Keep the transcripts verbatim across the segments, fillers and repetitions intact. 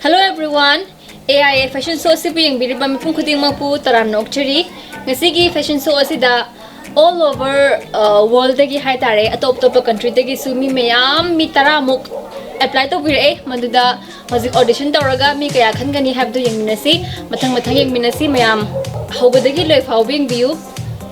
Hello everyone, A I A fashion show ꯑꯁꯤꯕꯨ ꯌꯦꯡꯕꯤꯔꯤꯕ ꯃꯤꯄꯨꯝ ꯈꯨꯗꯤꯡꯃꯛꯄꯨ ꯇꯔꯥꯝꯅ ꯑꯣꯛꯆꯔꯤ꯫ ꯉꯁꯤꯒꯤ fashion show ꯑꯁꯤꯗ all over, uh, world ꯗꯒꯤ ꯍꯥꯏꯇꯥꯔꯦ, ꯑꯇꯣꯞ ꯑꯇꯣꯞꯄ country ꯗꯒꯤꯁꯨ ꯃꯤ ꯃꯌꯥꯝ, ꯃꯤ ꯇꯔꯥꯃꯨꯛ apply ꯇꯧꯕꯤꯔꯛꯑꯦ꯫ ꯃꯗꯨꯗ ꯍꯧꯖꯤꯛ audition ꯇꯧꯔꯒ ꯃꯤ ꯀꯌꯥ ꯈꯟꯒꯅꯤ ꯍꯥꯏꯕꯗꯨ ꯌꯦꯡꯃꯤꯟꯅꯁꯤ꯫ ꯃꯊꯪ ꯃꯊꯪ ꯌꯦꯡꯃꯤꯟꯅꯁꯤ ꯃꯌꯥꯝ, ꯍꯧꯕꯗꯒꯤ ꯂꯣꯏ ꯐꯥꯎꯕ ꯌꯦꯡꯕꯤꯌꯨ꯫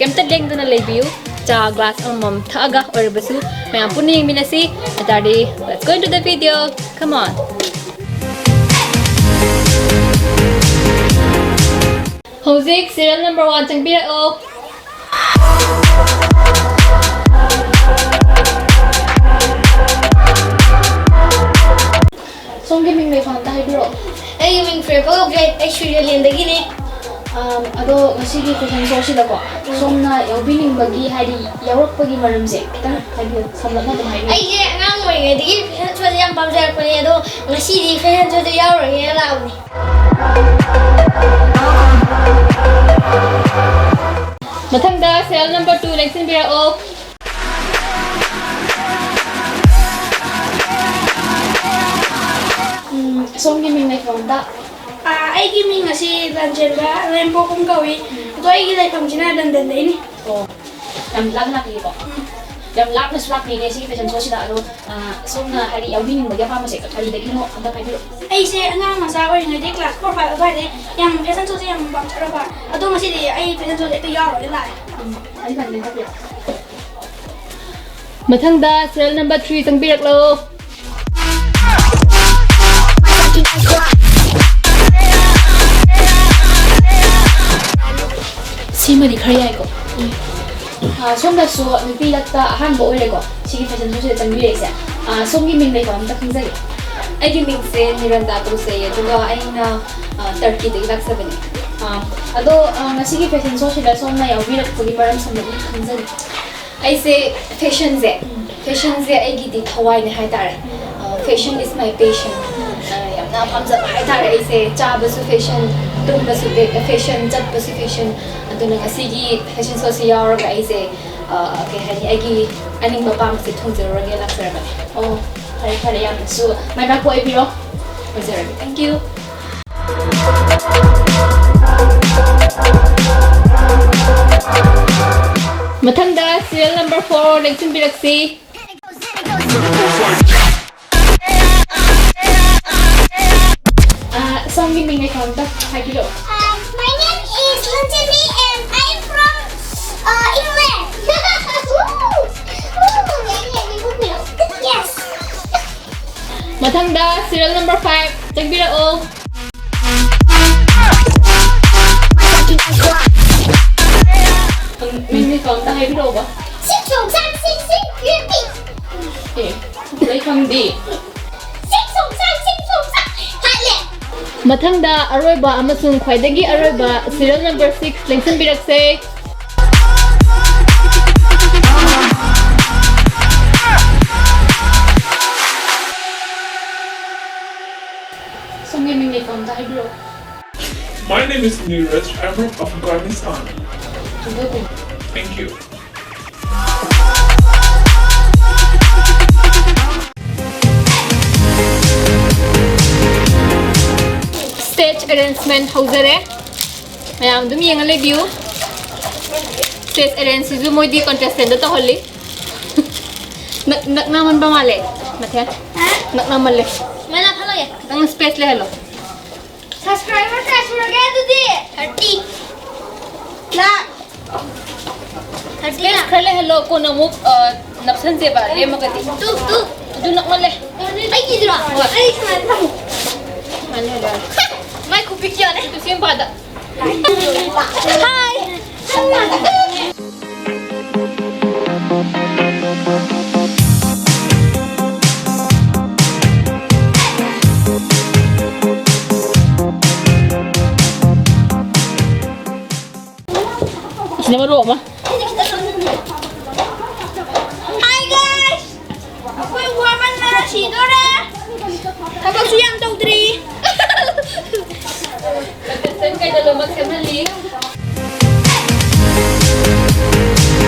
ꯀꯩꯝꯇ ꯂꯦꯡꯗꯅ ꯂꯩꯕꯤꯌꯨ꯫ ꯆꯥ glass ꯑꯃꯃꯝ ꯊꯛꯑꯒ ꯑꯣꯏꯔꯕꯁꯨ ꯃꯌꯥꯝ ꯄꯨꯟꯅ ꯌꯦꯡꯃꯤꯟꯅꯁꯤ꯫ ꯑꯗꯨ ꯇꯥꯔꯗꯤ, let's go into the video. Come on. ꯍꯧꯖꯤꯛ serial number one ꯆꯪꯕꯤꯔꯛꯑꯣ꯫ ꯁꯣꯝꯒꯤ ꯃꯤꯡ ꯂꯩꯐꯝ ꯑꯝꯇ ꯍꯥꯏꯕꯤꯔꯛꯑꯣ꯫ ꯑꯩꯒꯤ ꯃꯤꯡ ꯐ꯭ꯔꯦꯕ ꯀꯧꯖꯩ꯫ ꯑꯩ ꯁ꯭ꯋꯤꯖꯔꯂꯦꯟꯗꯒꯤꯅꯤ꯫ ꯑꯝ, ꯑꯗꯣ ꯉꯁꯤꯒꯤ fashion show ꯁꯤꯗꯀꯣ, ꯁꯣꯝꯅ ꯌꯥꯎꯕꯤꯅꯤꯡꯕꯒꯤ, ꯍꯥꯏꯗꯤ, ꯌꯥꯎꯔꯛꯄꯒꯤ ꯃꯔꯝꯁꯦ ꯈꯤꯇꯪ ꯍꯥꯏꯕꯤꯌꯨ, ꯁꯝꯂꯞꯅ ꯑꯗꯨꯝ ꯍꯥꯏꯕꯤꯌꯨ꯫ ꯑꯩꯁꯦ ꯑꯉꯥꯡ ꯑꯣꯏꯔꯤꯉꯩꯗꯒꯤ fashion show ꯁꯦ ꯌꯥꯝ ꯄꯥꯝꯖꯔꯛꯄꯅꯦ, ꯑꯗꯣ ꯉꯁꯤꯗꯤ fashion show ꯗ ꯌꯥꯎꯔꯒꯦꯅ ꯂꯥꯛꯑꯕꯅꯦ꯫ ꯃꯊꯪꯗ serial number two ꯂꯦꯡꯁꯤꯟꯕꯤꯔꯛꯑꯣ꯫ ꯎꯝ, ꯁꯣꯝꯒꯤ ꯃꯤꯡ ꯂꯩꯐꯝꯗ꯫ ꯑꯥ, ꯑꯩꯒꯤ ꯃꯤꯡ ꯑꯁꯤ ꯂꯥꯟꯖꯦꯟꯕ ꯂꯦꯝꯄꯣꯛꯄꯝ ꯀꯧꯏ꯫ ꯑꯗꯣ ꯑꯩꯒꯤ ꯂꯩꯐꯝꯁꯤꯅ ꯂꯟꯗꯟꯗꯩꯅꯤ꯫ ꯑꯣ, ꯌꯥꯝ ꯂꯥꯞꯅ ꯂꯥꯛꯄꯤꯔꯦꯀꯣ? ꯎꯝ꯫ ꯌꯥꯝ ꯂꯥꯞꯅꯁꯨ ꯂꯥꯛꯄꯤꯔꯦ ꯁꯤꯒꯤ fashion show ꯁꯤꯗ꯫ ꯑꯗꯣ, ꯑꯥ, ꯁꯣꯝꯅ ꯍꯥꯏꯗꯤ ꯌꯥꯎꯕꯤꯅꯤꯡꯕꯒꯤ ꯑꯄꯥꯝꯕꯁꯦ ꯀꯔꯤꯗꯒꯤꯅꯣ ꯑꯝꯇ ꯍꯥꯏꯕꯤꯔꯛꯑꯣ꯫ ꯑꯩꯁꯦ ꯑꯉꯥꯡ ꯃꯆꯥ ꯑꯣꯏꯔꯤꯉꯩꯗꯒꯤ class four five ꯑꯗꯨꯋꯥꯏꯗꯒꯤ ꯌꯥꯝ fashion show ꯁꯦ ꯌꯥꯝ ꯄꯥꯝꯖꯔꯛꯄ꯫ ꯑꯗꯣ ꯉꯁꯤꯗꯤ ꯑꯩ fashion show ꯁꯦ ꯍꯦꯛꯇ ꯌꯥꯎꯔꯒꯦ ꯂꯥꯛꯑꯦ꯫ ꯎꯝ, ꯐꯅꯤ, ꯐꯅꯤ, ꯆꯠꯄꯤꯌꯨ꯫ ꯃꯊꯪꯗ serial number three ꯆꯪꯕꯤꯔꯛꯂꯣ꯫ ꯁꯤꯃꯗꯤ ꯈꯔ ꯌꯥꯏꯀꯣ꯫ ꯑꯥ, ꯁꯣꯝꯗꯁꯨ ꯅꯨꯄꯤ ꯂꯛꯇ ꯑꯍꯥꯟꯕ ꯑꯣꯏꯔꯦꯀꯣ ꯁꯤꯒꯤ fashion show ꯁꯤꯗ ꯆꯪꯕꯤꯔꯛꯏꯁꯦ꯫ ꯑꯥ, ꯁꯣꯝꯒꯤ ꯃꯤꯡ ꯂꯩꯐꯝ ꯑꯝꯇ ꯈꯪꯖꯒꯦ꯫ ꯑꯩꯒꯤ ꯃꯤꯡꯁꯦ ꯅꯤꯔꯟꯗꯥ ꯀꯧꯖꯩ, ꯑꯗꯨꯒ ꯑꯩꯅ, ꯑꯥ, ꯇꯔꯀꯤꯗꯒꯤ ꯂꯥꯛꯆꯕꯅꯦ꯫ ꯑꯥ, ꯑꯗꯣ, ꯑꯥ, ꯉꯁꯤꯒꯤ fashion show ꯁꯤꯗ ꯁꯣꯝꯅ ꯌꯥꯎꯕꯤꯔꯛꯄꯒꯤ ꯃꯔꯝ ꯁꯝꯂꯞꯅ ꯈꯪꯖꯒꯦ꯫ ꯑꯩꯁꯦ fashion ꯁꯦ, fashion ꯁꯦ ꯑꯩꯒꯤꯗꯤ ꯊꯋꯥꯏꯅꯦ ꯍꯥꯏꯇꯥꯔꯦ꯫ ꯑ, fashion is my passion꯫ ꯑ, ꯌꯥꯝꯅ ꯄꯥꯝꯖꯕ ꯍꯥꯏꯇꯥꯔꯦ ꯑꯩꯁꯦ꯫ ꯆꯥꯕꯁꯨ fashion, ꯇꯨꯝꯕꯁꯨ ꯐꯦ-, fashion, ꯆꯠꯄꯁꯨ fashion꯫ ꯑꯗꯨꯅ ꯉꯁꯤꯒꯤ fashion show ꯁꯤ ꯌꯥꯎꯔꯒ ꯑꯩꯁꯦ, ꯑ, ꯀꯩ ꯍꯥꯏꯅꯤ, ꯑꯩꯒꯤ ꯑꯅꯤꯡꯕ ꯑꯄꯥꯝꯕꯁꯦ ꯊꯨꯡꯖꯔꯨꯔꯒꯦ ꯂꯥꯛꯆꯔꯕꯅꯦ꯫ ꯑꯣ, ꯐꯔꯦ, ꯐꯔꯦ, ꯌꯥꯝꯅꯁꯨ ꯃꯥꯏ ꯄꯥꯛꯄ ꯑꯣꯏꯕꯤꯔꯣ꯫ ꯑꯣꯏꯖꯔꯒꯦ꯫ Thank you. ꯃꯊꯪꯗ serial number four ꯂꯦꯡꯁꯤꯟꯕꯤꯔꯛꯁꯤ꯫ ꯑꯥ, ꯁꯣꯝꯒꯤ ꯃꯤꯡ ꯂꯩꯐꯝ ꯑꯝꯇ ꯍꯥꯏꯕꯤꯔꯛꯑꯣ꯫ Uh, my name is Lanchandi and I'm from, uh, England. Yes. ꯃꯊꯪꯗ serial number five ꯆꯪꯕꯤꯔꯛꯑꯣ꯫ ꯃꯤꯡ ꯂꯩꯐꯝ ꯑꯝꯇ ꯍꯥꯏꯕꯤꯔꯛꯑꯣꯕ꯫ ꯁꯤꯛ ꯁꯣꯡ ꯁꯥꯡ ꯁꯤꯛ ꯁꯤꯛ ꯌꯨ ꯄꯤ꯫ ꯑꯦ, ꯂꯩꯐꯝꯗꯤ? ꯁꯤꯛ ꯁꯣꯡ ꯁꯥꯡ ꯁꯤꯛ ꯁꯣꯡ ꯁꯥꯡ ꯍꯥꯠꯂꯦ꯫ ꯃꯊꯪꯗ ꯑꯔꯣꯏꯕ ꯑꯃꯁꯨꯡ ꯈ꯭ꯋꯥꯏꯗꯒꯤ ꯑꯔꯣꯏꯕ serial number six ꯂꯦꯡꯁꯤꯟꯕꯤꯔꯛꯁꯦ꯫ ꯁꯣꯝꯒꯤ ꯃꯤꯡ ꯂꯩꯐꯝ ꯑꯝꯇ ꯍꯥꯏꯕꯤꯔꯛꯑꯣ꯫ My name is Neeraj. I'm from Afghanistan. Thank you. Stage arrangement ꯍꯧꯖꯔꯦ꯫ ꯃꯌꯥꯝ ꯑꯗꯨꯝ ꯌꯦꯡꯉ ꯂꯩꯕꯤꯌꯨ꯫ Stage arrange ꯁꯤꯁꯨ ꯃꯣꯏꯗꯤ contestant ꯗ ꯇꯧꯍꯜꯂꯤ꯫ ꯅꯛ-, ꯅꯛꯅꯃꯟꯕ ꯃꯥꯜꯂꯦ, ꯃꯊꯦꯜ꯫ ꯍꯥ? ꯅꯛꯅꯃꯜꯂꯦ꯫ ꯃꯩ ꯂꯥꯛꯍꯜꯂꯒꯦ꯫ ꯈꯤꯇꯪ space ꯂꯩꯍꯜꯂꯣ꯫ Subscriber ꯀꯌꯥ ꯁꯨꯔꯒꯦ ꯑꯗꯨꯗꯤ? Thirty꯫ ꯂꯥꯛ꯫ Thirty ꯂꯥꯛ꯫ Space ꯈꯔ ꯂꯩꯍꯜꯂꯣ, ꯀꯣꯟꯅ ꯑꯃꯨꯛ, ꯑ, ꯅꯞꯁꯟꯁꯦꯕ, ꯂꯦꯝꯃꯒꯗꯤ꯫ Two, two꯫ ꯑꯗꯨ ꯅꯛꯃꯜꯂꯦ꯫ ꯑꯩꯒꯤꯗꯨꯔꯣ? ꯍꯣꯏ꯫ ꯑꯩ ꯁꯨꯃꯥꯏꯅ ꯊꯝꯃꯨ꯫ ꯁꯨꯃꯥꯏꯅ ꯂꯩꯍꯜꯂꯣ꯫ ꯃꯥꯏ ꯈꯨꯄꯤꯛ ꯌꯥꯅꯤ꯫ ꯑꯗꯨ ꯁꯦꯝ ꯄꯥꯗ꯫ Hi꯫ ꯑꯁꯤꯅ ꯃꯔꯨ ꯑꯃ꯫ Hi guys! ꯑꯩꯈꯣꯏ ꯋꯥꯃꯟꯗꯅ ꯁꯤꯗꯣꯔꯦ꯫ ꯊꯕꯛꯁꯨ ꯌꯥꯝ ꯇꯧꯗ꯭ꯔꯤ꯫ Contestant ꯀꯩꯗ ꯂꯣꯏꯅꯃꯛ ꯁꯦꯝꯍꯜꯂꯤ꯫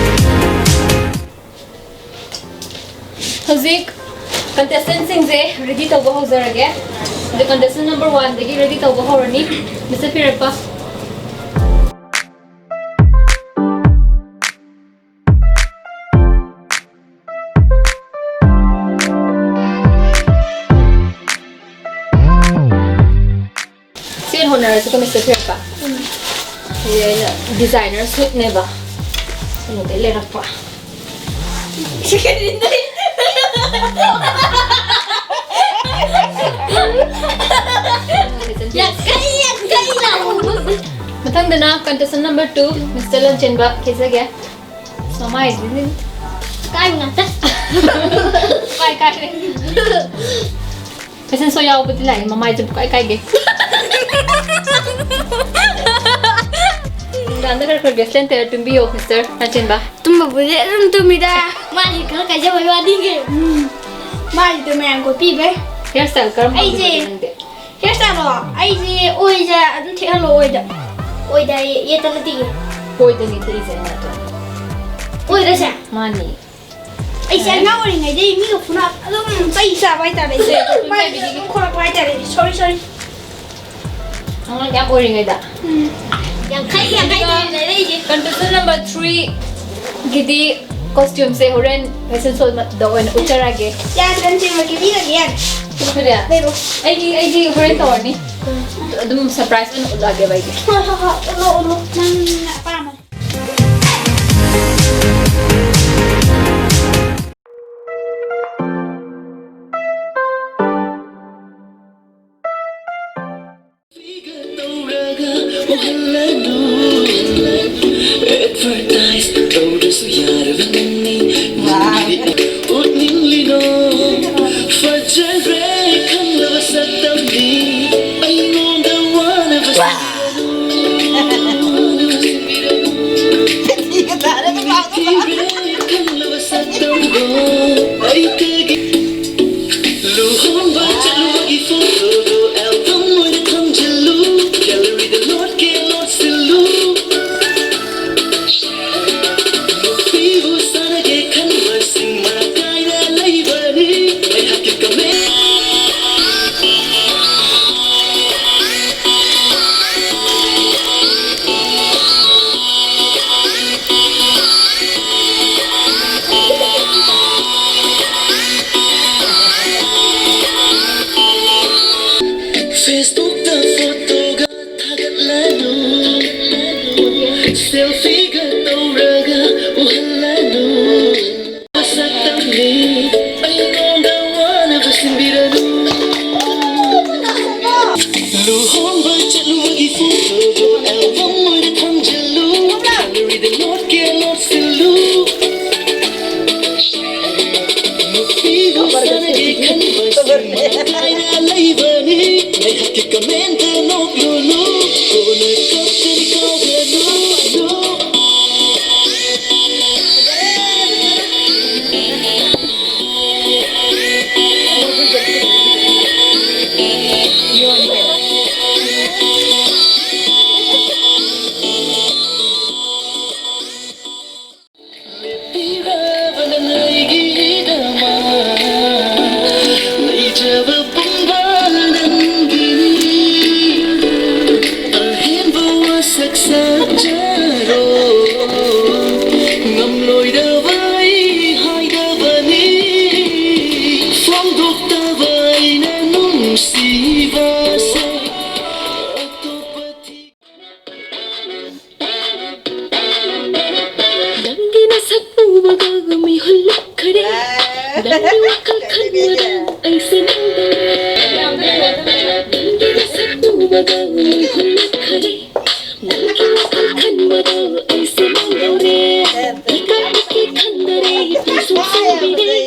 ꯍꯧꯖꯤꯛ contestant ꯁꯤꯡꯁꯦ ready ꯇꯧꯕ ꯍꯧꯖꯔꯒꯦ꯫ ꯑꯗ contestant number one ꯗꯒꯤ ready ꯇꯧꯕ ꯍꯧꯔꯅꯤ꯫ Mister ꯄꯤꯔꯛꯄ꯫ ꯁꯤ ꯑꯣꯏꯅ ꯍꯣꯠꯅꯔꯁꯤꯀꯣ, Mister ꯄꯤꯔꯛꯄ꯫ ꯁꯤ ꯑꯩꯅ designer suit ꯅꯦꯕ꯫ ꯀꯩꯅꯣꯗꯩ ꯂꯩꯔꯛꯄ꯫ ꯌꯥꯡꯈꯩ, ꯌꯥꯡꯈꯩ ꯂꯥꯎ꯫ ꯃꯊꯪꯗꯅ contestant number two, Mister ꯂꯟꯆꯦꯟꯕ, ꯈꯦꯠꯆꯒꯦ꯫ ꯃꯃꯥꯏꯁꯤꯗꯤ ꯀꯥꯏꯕ ꯉꯥꯛꯇ꯫ ꯀꯥꯏ ꯀꯥꯏꯔꯦ꯫ Fashion show ꯌꯥꯎꯕꯗꯤ ꯂꯥꯛꯑꯦ, ꯃꯃꯥꯏꯁꯦ ꯄꯨꯀꯥꯏ ꯀꯥꯏꯒꯩ꯫ ꯅꯨꯡꯗꯥꯡꯗ ꯈꯔ ꯈꯔ Western ꯇꯩꯔ ꯇꯨꯝꯕꯤꯌꯣ, Mister ꯂꯟꯆꯦꯟꯕ꯫ ꯇꯨꯝꯕꯕꯨꯗꯤ ꯑꯗꯨꯝ ꯇꯨꯝꯃꯤꯗ꯫ ꯃꯥꯗꯤ ꯈꯔ ꯀꯥꯏꯖꯕꯩ ꯋꯥꯅꯤꯒꯤ꯫ ꯎꯝ꯫ ꯃꯥꯗꯤ ꯃꯌꯥꯝ ꯀꯣꯠꯄꯤꯕꯩ꯫ Hairstyle ꯀꯔꯝꯕ ꯑꯩꯁꯦ ꯄꯥꯝꯖꯕꯅꯣ ꯅꯪꯗꯤ? Hairstyle ꯂꯣ? ꯑꯩꯁꯦ ꯑꯣꯏꯁꯦ ꯑꯗꯨꯝ ꯊꯦꯛꯍꯜꯂꯣ, ꯑꯣꯏꯗ꯫ ꯑꯣꯏꯗ ꯌꯦ-, ꯌꯦꯠꯇ ꯅꯠꯇꯤꯌꯦ꯫ ꯑꯣꯏꯗꯅꯤ ꯊꯦꯛꯏꯁꯦ ꯑꯩꯅ ꯑꯗꯨꯝ꯫ ꯑꯣꯏꯗꯁꯦ? ꯃꯥꯅꯤ꯫ ꯑꯩꯁꯦ ꯑꯉꯥꯡ ꯑꯣꯏꯔꯤꯉꯩꯗꯩ ꯃꯤꯒ ꯐꯨꯅ ꯑꯗꯨꯝ ꯆꯩ ꯆꯥꯕ ꯍꯥꯏꯇꯥꯔꯦ ꯑꯩꯁꯦ꯫ ꯃꯥꯏꯗ ꯑꯗꯨꯝ ꯈꯣꯔꯛꯄ ꯍꯥꯏꯇꯥꯔꯦ꯫ Sorry, sorry꯫ ꯑꯉꯥꯡ ꯌꯥꯝ ꯑꯣꯏꯔꯤꯉꯩꯗ꯫ ꯎꯝ꯫ ꯌꯥꯡꯈꯩ, ꯌꯥꯡꯈꯩ ꯑꯗꯨꯒ ꯂꯩꯔꯛꯏꯁꯦ꯫ Contestant number three ꯒꯤꯗꯤ costume ꯁꯦ ꯍꯣꯔꯦꯟ fashion show ꯗ ꯑꯣꯏꯅ ꯎꯠꯆꯔꯛꯑꯒꯦ꯫ ꯌꯥꯗ꯭ꯔꯦ, ꯅꯆꯦ, ꯃꯥꯒꯤ ꯄꯤꯔꯒꯦ, ꯌꯥꯔꯦ꯫ ꯀꯔꯤ? ꯂꯩꯔꯣ꯫ ꯑꯩꯒꯤ, ꯑꯩꯒꯤ ꯍꯣꯔꯦꯟ ꯇꯧꯔꯅꯤ꯫ ꯎꯝ꯫ ꯑꯗꯨꯝ surprise ꯑꯣꯏꯅ ꯎꯠꯂꯛꯑꯒꯦꯕ ꯑꯩꯒꯤ꯫ ꯍꯣꯏ, ꯍꯣꯏ, ꯍꯣꯏ, ꯎꯠꯂꯣ, ꯎꯠꯂꯣ꯫ ꯅꯪ ꯑꯄꯥꯝꯕ꯫ ꯇꯧꯔꯒ ꯎꯍꯜꯂꯅꯨ꯫ Advertise ꯇꯧꯗ꯭ꯔꯁꯨ ꯌꯥꯔꯕ ꯅꯪꯅꯤ꯫ ꯎꯠꯅꯤꯡꯂꯤꯅꯣ? ꯐꯖꯔꯦ ꯈꯪꯂꯕ ꯁꯛꯇꯝꯅꯤ꯫ ꯑꯩꯉꯣꯟꯗ ꯋꯥꯅꯕ ꯁꯤꯕꯤꯔꯅꯨ꯫ ꯊꯤꯒ ꯇꯥꯔꯦ, ꯅꯨꯄꯥꯗꯣ꯫ ꯊꯤꯔꯦ ꯈꯪꯂꯕ ꯁꯛꯇꯝꯗꯣ ꯑꯩꯇꯒꯤ꯫ ꯂꯨꯍꯣꯡꯕ ꯆꯠꯂꯨꯕꯒꯤ photo ꯗꯣ album ꯑꯣꯏꯅ ꯊꯝꯖꯤꯜꯂꯨ꯫ Gallery ꯗ ꯂꯣꯠꯀꯦ ꯂꯣꯠꯁꯤꯜꯂꯨ꯫ ꯅꯨꯄꯤꯕꯨ ꯁꯥꯟꯅꯒꯦ ꯈꯟꯕꯁꯤꯡ ꯃꯔꯥꯡ ꯀꯥꯏꯅ ꯂꯩꯕꯅꯤ꯫ ꯑꯩꯍꯥꯛꯀꯤ comment꯫ Facebookꯇ photoꯒ ꯊꯥꯒꯠꯂꯅꯨ, selfieꯒ ꯇꯧꯔꯒ ꯎꯍꯜꯂꯅꯨ꯫ ꯃꯁꯛꯇꯝꯅꯤ ꯑꯩꯉꯣꯟꯗ ꯋꯥꯅꯕ ꯁꯤꯟꯕꯤꯔꯅꯨ꯫ ꯂꯨꯍꯣꯡꯕ ꯆꯠꯂꯨꯕꯒꯤ photoꯗꯣ album ꯑꯣꯏꯅ ꯊꯝꯖꯤꯜꯂꯨ, galleryꯗ ꯂꯣꯠꯀꯦ ꯂꯣꯠꯁꯤꯜꯂꯨ꯫ ꯅꯨꯄꯤꯕꯨ ꯁꯥꯟꯅꯒꯦ ꯈꯟꯕꯁꯤꯡ ꯀꯥꯏꯅ ꯂꯩꯕꯅꯤ꯫ ꯉꯥꯏꯍꯥꯛꯀꯤ commentꯇ ꯅꯣꯛꯂꯨꯅꯨ, ꯀꯣꯟꯅ ꯀꯞꯀꯅꯤ ꯀꯥꯎꯒꯅꯨ꯫ ꯂꯦꯞꯄꯤꯔꯕ ꯅꯪ ꯑꯩꯒꯤꯗꯃꯛ, ꯂꯩꯖꯕ ꯄꯨꯝꯕ ꯅꯪꯒꯤꯅꯤ꯫ ꯑꯍꯦꯟꯕ ꯋꯥꯁꯛ ꯁꯥꯖꯔꯣ, ꯉꯝꯂꯣꯏꯗꯕ ꯑꯩ ꯍꯥꯏꯗꯕꯅꯤ, ꯐꯣꯡꯗꯣꯛꯇꯕ ꯑꯩꯅ ꯅꯨꯡꯁꯤꯕꯁꯦ꯫ ꯑꯇꯣꯞꯄ ꯊꯤ- ꯅꯪꯒꯤ ꯅꯁꯛ ꯎꯕꯒ ꯃꯤꯍꯨꯜ ꯂꯛꯈꯔꯦ꯫ ꯅꯪꯒꯤ ꯋꯥꯈꯜ ꯈꯟꯕꯗ ꯑꯩꯁꯦ ꯅꯪꯗꯧꯔꯦ꯫ ꯅꯪꯒꯤ ꯅꯁꯛ ꯎꯕꯒ ꯃꯤꯍꯨꯜ ꯂꯛꯈꯔꯦ꯫ ꯅꯪꯒꯤ ꯋꯥꯈꯜ ꯈꯟꯕꯗ ꯑꯩꯁꯦ ꯅꯪꯗꯧꯔꯦ꯫ ꯏꯀꯥꯏ ꯏꯀꯥꯏ ꯈꯟꯗꯔꯦ, ꯏꯄꯨꯡ ꯁꯣꯛꯆꯟꯕꯤꯔꯦ꯫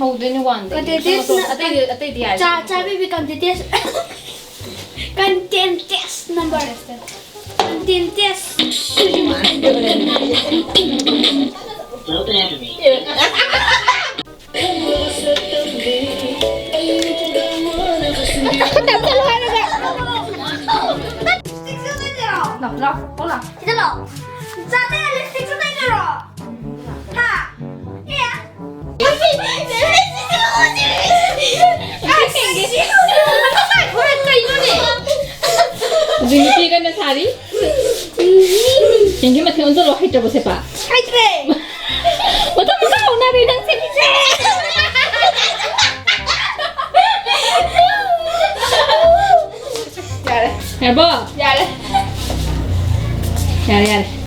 ꯍꯧꯗꯣꯏꯅꯦ ꯋꯥꯟꯗꯒꯤ꯫ ꯀꯟꯇꯦꯟꯇꯦꯁ ꯑꯇꯩꯗꯤ, ꯑꯇꯩꯗꯤ ꯌꯥꯔꯦ꯫ ꯆꯥ, ꯆꯥ ꯕꯦꯕꯤ ꯀꯟꯇꯦꯟꯇꯦꯁ꯫ ꯀꯟꯇꯦꯟꯇꯦꯁ ꯅꯝꯕꯔ꯫ ꯀꯟꯇꯦꯟꯇꯦꯁ꯫ ꯇꯞ ꯆꯠꯂꯣ ꯍꯥꯏꯔꯒ꯫ ꯂꯥꯛꯑꯣ, ꯂꯥꯛꯑꯣ, ꯂꯥꯛꯑꯣ꯫ ꯁꯤꯗ ꯂꯥꯛꯑꯣ꯫ ꯆꯥ ꯇꯩꯔ ꯂꯤꯞꯁꯇꯤꯛꯁꯨ ꯇꯩꯗꯣꯏꯔꯣ? ꯍꯥ? ꯑꯦ? ꯍꯧꯖꯤꯛ ꯅꯨꯄꯤ ꯀꯟꯅ ꯁꯥꯔꯤ꯫ ꯌꯦꯡꯒꯦ ꯃꯊꯦꯜ ꯑꯣꯟꯁꯤꯜꯂꯣ ꯍꯩꯇ꯭ꯔꯕꯣ ꯁꯦꯄꯥ? ꯍꯩꯇ꯭ꯔꯦ꯫ ꯃꯊꯪ ꯃꯊꯪ ꯍꯧꯅꯔꯦ ꯅꯪ ꯁꯦꯄꯤꯁꯦ꯫ ꯌꯥꯔꯦ꯫ ꯌꯥꯔꯕꯣ? ꯌꯥꯔꯦ꯫ ꯌꯥꯔꯦ, ꯌꯥꯔꯦ꯫